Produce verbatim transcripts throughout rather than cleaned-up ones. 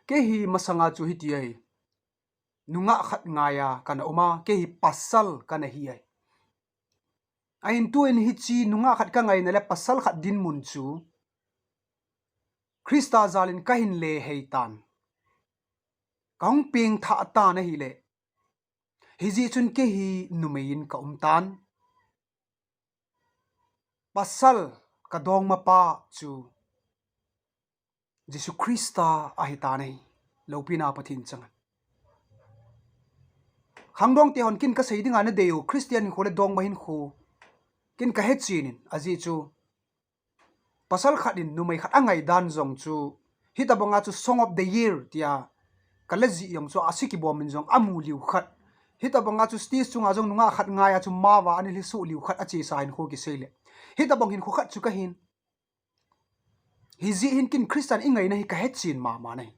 Kei hi masanga chu hiti ahi. Nungah khat ngaia kana um a, kei hi pasal kana hi ahi. Ahin tuin hiche nungah khat kangaina le pasal khat dinmun chu Christa jalin kahin lehei tan. Kahung pengthah tan ahile. Hijeh chun kei hi numeiyin kaum tan. Pasal kadongmapa chu Jesu Christa ahitan ahi. Loupina Pathen chang. Khangdongte hon kin kasei dinga nadei u, Christian hinkho le dongma hinkho kin kahechen in, ajeh chu pasal khat in numei khat angaidan jong chu, hitobanga chu Song of the Year tia kala jih jong chu ase kibom in jong amu liu khat. Hitobanga chu stage chunga jong nungah khat ngaia chu mava ana lhisoh liu khat achesa hinkho kisei le. Hitobang hinkho khat chu kahin. Hijeh hin kin Christian ingaina hi kahechen mama nahi.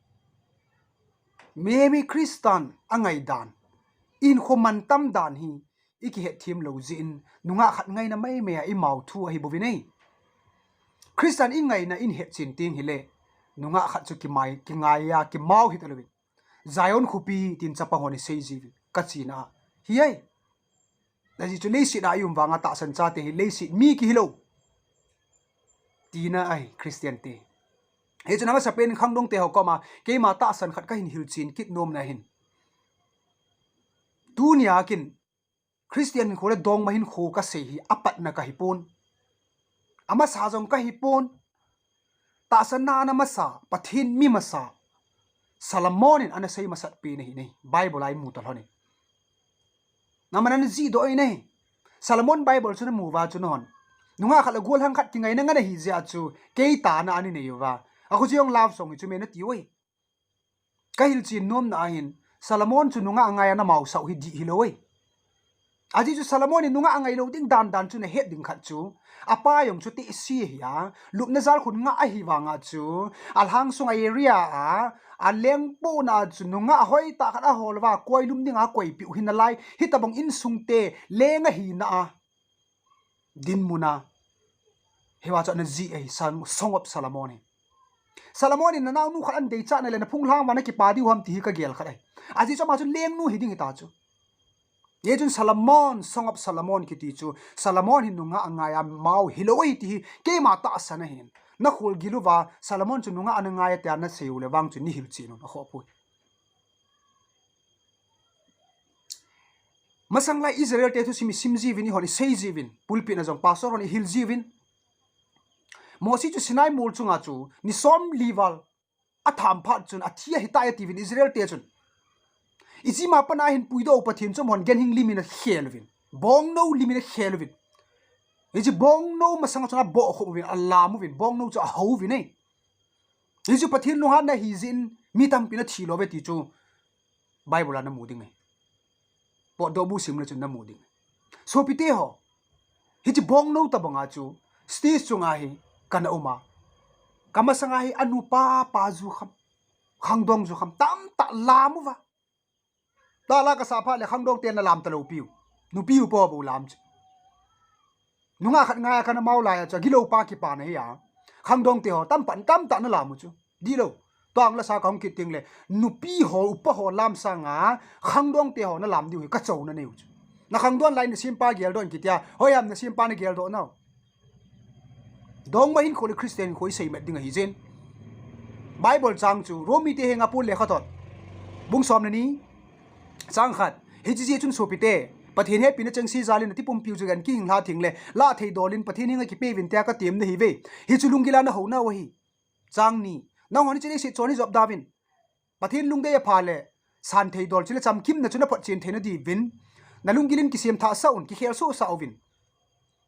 Mihem hi Christian angaidan, ihinkho mantam dan hi ikihetthem lou jeh in nungah khat ngaina maimai a imau thu ahi bouvin ahi. Christian ingaina in hetchen teng hile, nungah khat chu kimai, kingaia, kimau hitalouvin. Zion khopi tin chapang hon isei jiuvin, kachena ahi. Ajeh chu leiset a ium vanga tahsan chate hi leiset mi kihilou tina ahi Christian te. Hichun amasapen khangdongte ho koma keima tahsan khat kahin hilchen kit nomna hin, tunia kin Christian hinkho le dongma hinkho kasei hi apatna kahipon. Amasa jong kahipon. Tahsanna ana masa, Pathen mi masa Solomon in ana sei masat pen ahi nahi. Bible a imu talhon in. Naman ana jihdoh ahi nahi. Solomon Bible chu namu uva chu nahon, nungah khat le golhang khat kingaina ngan ahi jeh a chu kei tana ana nei uva, akhoche jong love song hi chu me nati uve. Kahilchen nomna ahin, Solomon chu nungah angaia ana mausah u hi dih hilou e. Ajeh chu Solomon in nungah angailou ding dan dan chu nahet ding khat chu, apa jong chu tehse ahia, lupna jalkhun ngah ahi vanga chu, alhang sunga area a, alengpona chu nungah hoitah khat ahol uva, koilum dinga akoipeh u hinalai, hitobang insungte leng ahina a dinmun a, hiva chu ana jih ahi, Song of Solomon hi. Solomon in nanaonu khat ana deichatna le naphung lhang uva nakipa diu ham ti hi kagel khat ahi. Ajeh chu ama chu lengnu hiding hita chu. Hichun Solomon, Song of Solomon kiti chu, Solomon hi nungah angaia mau hilou ahi ti hi keima tahsan ahin. Nakholgil uva Solomon chu nungah ana ngaia tia nasei u le vang chu neihilchen un akhohpoi. Masang lai Israel te thusim isim jiuvin, ihon isei jiuvin, pulpit na jong pastor hon ihil jiuvin, Mosi chu Sinai mol chunga chu ni somli val atham phat chun athi ahitai atiuvin Israel te chun. Ijema pana ahin puidoh u Pathen chu amahon ganhing limin akhel uvin, bongnou limin akhel uvin. Hiche bongnou masanga chun abohkhup uvin, alam uvin, bongnou chu ahou uvin e. Hichu Pathen lunghanna ahijeh in mi tampin athilou uve ti chu Bible a namu ding e. Potdohbu simle chun namu ding e. Sopite ho, hiche bongnou tobanga chu stage chunga hi kana um a, kamasanga hi anupa pa ju kham, khangdong ju kham tamtah lam uva. Tala kasah phat le khangdongte nalam talou piu. Nupi upa bou lam chu. Nungah khat ngaia kana mau laiya chu agilou pa kipana hi a, khangdongte ho tamtah, tamtah nalam u chu. Dihlou. Tua ahung lasa kahung kit tengle nupi ho, upa ho lam sanga khangdongte ho nalam diu hi kachouna nei u chu. Nakhangdon lai nasempa geldoh in kitia, hoiham nasempa nageldoh nau? Dongma hinkho le Christian hinkho iseimat ding ahijeh in, Bible chang chu Romite henga Paul lekhathot, bung somleni, chang khat. Hiche jeh chun sopite, Pathen hepina chengse jalin natipumpiu chu gan kihinglha thengle, lahtheidolin Pathen henga kipeuvin tia katemna ahiuve. Hichu lunggila nahounau ahi. Chang ni. Nanghon hiche leiset chon hi jopda uvin, Pathen lungdei apha le santheidol chule chamkimna chu naphotchen theina diuvin, nalunggilin kisemthahsah un, kikhelsohsah uvin.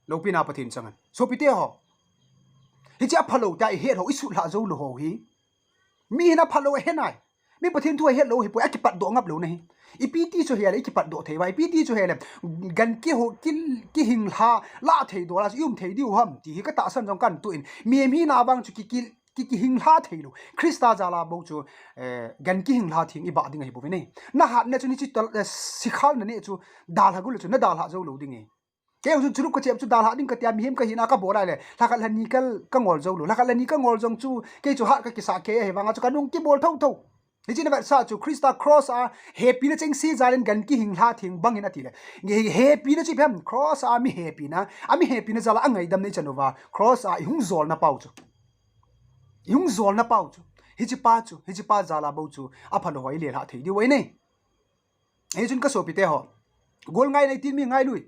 Loupina Pathen chang hen. Sopite ho, hiche aphalou tia ihet ho, isutlhah joulou ho hi, mi hin aphalou ahenai. Mi Pathen thu ahetlou ahipoi, akipatdoh ngaplou nahi. Ipi ti chu hile ikipatdoh thei uva, ipi ti chu hile gan kiho, ki, kihinglha, lahtheidol a chu ium thei diu ham ti hi katahsan jong kahin tuh in, mihem hina vang chu ki, ki, ki, kihinglha theilou, Christa jala bou chu, eh, gan kihinglha theng ibah ding ahibouvin e. Nahatna chun hiche tol, eh, sikhalna neh chu dalha gol chun nadalhah joulou ding e. Kei jong chun churup kachep chu dalhah ding katia mihem kahina kabol a le, lhakhat lhani ka, kangol joulou. Lhakhat lhani kangol jong chu kei chu hat kakisah kei ahivanga chu kanung kibol thouthou. Hiche na vetsah chu Christa cross a hepina chengse jal in gan kihing lha theng bang in ati le. Nge hepina chu ipi ham, cross a mi hepina, a mi hepina jal a angaidam na ichan uva, cross a ihung jolna pau chu. Ihung jolna pau chu. Hiche pa chu, hiche pa jal a bou chu, aphalou ho ile lha thei diu ahi ne. Hichun ka sopite ho. Gol ngai nei tin mi ngai lui.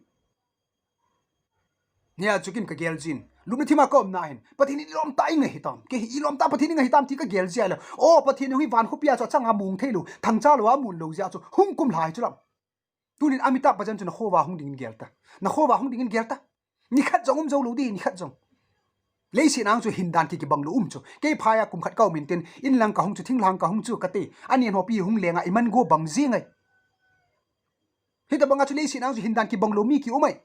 Nia chu kin ka gel jin. Lupna thima ka umna hin. Pathen in ilom tah ingai hitam. Kei hi ilom tah Pathen ingai hitam ti ka gel jia le. O Pathen hi van khopia chu achanga mong thei lou. Thangcha lou a mun lou jia chu. Hung kum lhai chu lam. Tunin amitah pa jan chu na khova hung dingin gel ta. Na khova hung dingin gel ta. Nikhat jong um jou lou di, nikhat jong. Leiset a chu hindan ki kibang lou um chu. Kei phai a kum khat ka um in tin, in lang ka hung chu, thing lang ka hung chu kati. Ani an hopi hung lenga iman go bang ji ngai. Hitabang a chu leiset a chu hindan kibang lou mi ki um ai.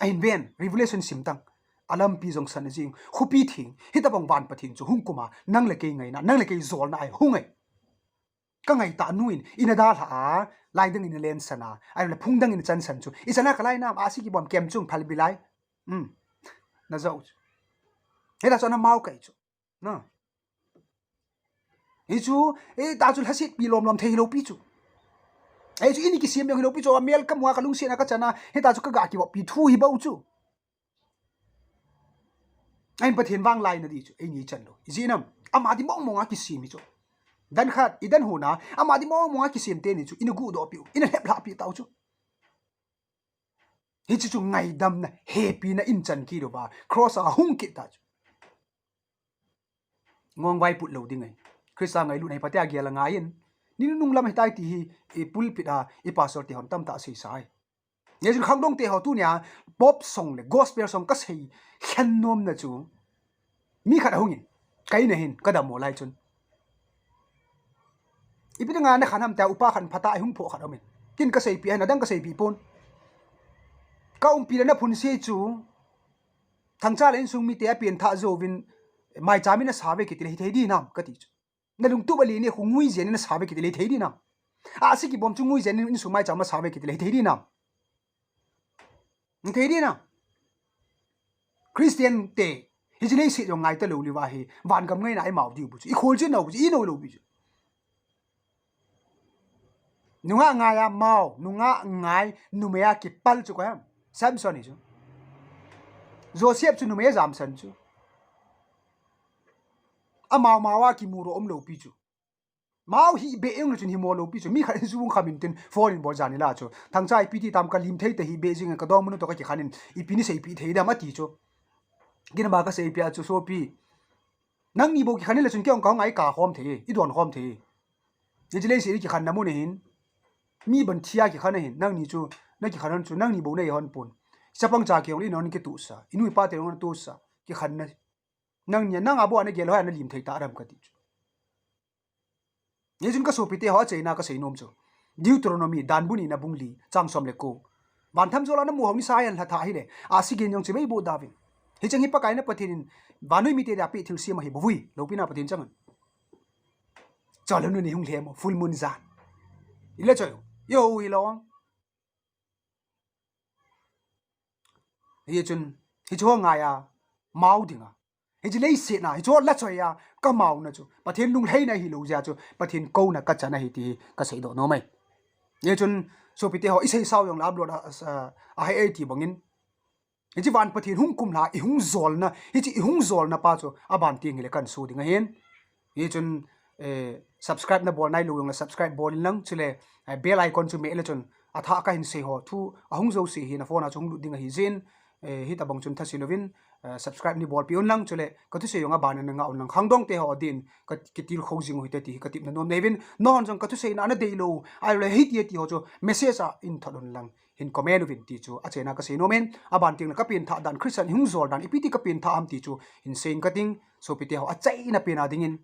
Ahin ven, Revelation sim tang. Alampi jong san jing, khopi thing. Hitabang van Pathen chu hung kum a, nang le kei ngaina, nang le kei jolna ahi hung ai. Ka ngai ta nu in, ina dalha a, lai dang in len san a, ai le phung dang in chan san chu. Ichan a ka lai nam, a si kibom kem chung phal bilai. Hmm. Na jau chu. Hita chu ana mau kai chu. Na. Hichu, e, ta chu lhasit pi lom lom thei hilou pi chu. Hichu ini kisem jong hilou pi chu, amel ka mua ka lungset na ka chan a, hita chu ka ga kibop pi thu hi bou chu. Ahin Pathen vang lai na di chu, eini chan lou. Ijeh inem, ama di mong mong a kisem hi chu. Dan khat, i dan hona, ama di mong mong a kisem teni chu, ina gudoh piu, ina lhep lhah pi tau chu. Hiche chu ngaidamna, hepina in chan kit uva, cross a hung kit ta chu. Ngong vai put lou ding ai. Christa ngailutna hi phatea gel a ngai in. Ni nung lam hitai ti hi, i pulpit a, i pastor te hon tamtah seisa ai. Hichun khangdong te ho tunia, pop song le gospel song ka sei khen nom na chu. Mi khat ahung in, ka in a hin, ka dam mo lai chun. Ipi dinga na khan ham tia upa khat phatah a hung phoh khat aum in. Kin ka seipi a hin, adang ka seipi pon. Ka umpi le na phunse chu, thangcha le insung mite a pen thah jouvin, maicham in a sa ve kiti le hithei di nam, ka ti chu. Na lungtup a li ni khu ngui jen in a sa ve kiti le hithei di nam. A si kibom chu ngui jen in insung maicham a sa ve kiti le hithei di nam. Hithei di nam. Christian te, hiche leiset jong ngai ta lou liu va hi, van gam ngaina i mau diu bu chu, i khol chu nau bu chu, i nou lou bu chu. Nungah ngai a mau, nungah ngai, numei a kipal chu ko ham. Samson hi chu. Joseph chu numei a jamsan chu. Amau mau a kimu ro um lou pi chu. Mau hi be eng chun hi mo lou pi chu. Mi khat in chu hung kham in tin phone in bol jan ila chu. Thangcha ipi ti tam ka lim thei te hi be jing ka dong munu to ka kikhan in ipi ni seipi thei dam ati chu. Kin ba ka seipi a chu sopi. Nangni bou kikhan in le chun kei ong ka hung ai ka khom thei, i don khom thei. Hiche leiset i kikhan na mun hin. Mi ban thia kikhan ahin, nangni chu, na kikhan hon chu, nangni bou nei hon pon. Chapang cha kei ong le in hon kitusa. I nu i pa te ong na tusa. Kikhan na. Nangni, nang a bou a na gel hoi a na lim thei ta ram ka ti chu. Hichun ka sopite ho achaina ka sei nom chu. Deuteronomy, dan bu ni na bung li, chang som le ko. Van tham jol a na mu hou ni sa yan lha tha hile. A si gen jong chibai bu davin. Hicheng hi Pakai na Pathen in, vannoi mite dia pe thilsem ahi bou vin. Loupina Pathen chang an. Chol nu ni hung lhem o, full moon jan. Ile choi. Yo, i lo ang. Hichun, hichu ho ngai a, mau ding a. Hiche leiset na, hichu ho la choi a, ka mau na chu. Pathen lunglhaina hilou jeh a chu, Pathen kouna ka chan ahi ti hi ka seidoh nom e. Hichun, sopite ho, i seisau jong la upload a, a, a hai ei ti bangin. Hiche van Pathen hung kum lha, i hung jolna, hiche i hung jolna pa chu, aban teng hile kan so ding ahin. Hichun, eh, subscribe na bol nai lou jong le subscribe bol in lang, chule, eh, bell icon chu meh le chun, athah ka hin sei ho, thu ahung jouse hi na phone a chu hung lut ding ahi jin, eh, hitabang chun thase louvin, eh, subscribe ni bolpi un lang, chule, ka thusei jong aban a na ngah un lang, khangdong te ho din, ka, kitilkhou jing u hite ti hi ka tepna nom nei uvin, nahon jong ka thusei na na dei lou, ahile hiti ti ho chu, message a in thot un lang. Hin comment uvin ti chu achaina ka sei nom in, aban teng le ka pengthah dan Christian hung jol dan ipi ti ka pengthah ham ti chu hin sei ing ka ting, sopite ho achaina pen a dingin.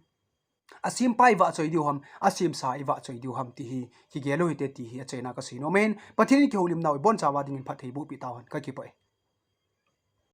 Asem pa i vahchoi diu ham, asemsa i vahchoi diu ham ti hi, kigel u hite ti hi achaina ka sei nom in, Pathen in kihoulimnau i boncha uva dingin phatthei bohpi tauhen, ka kipah e.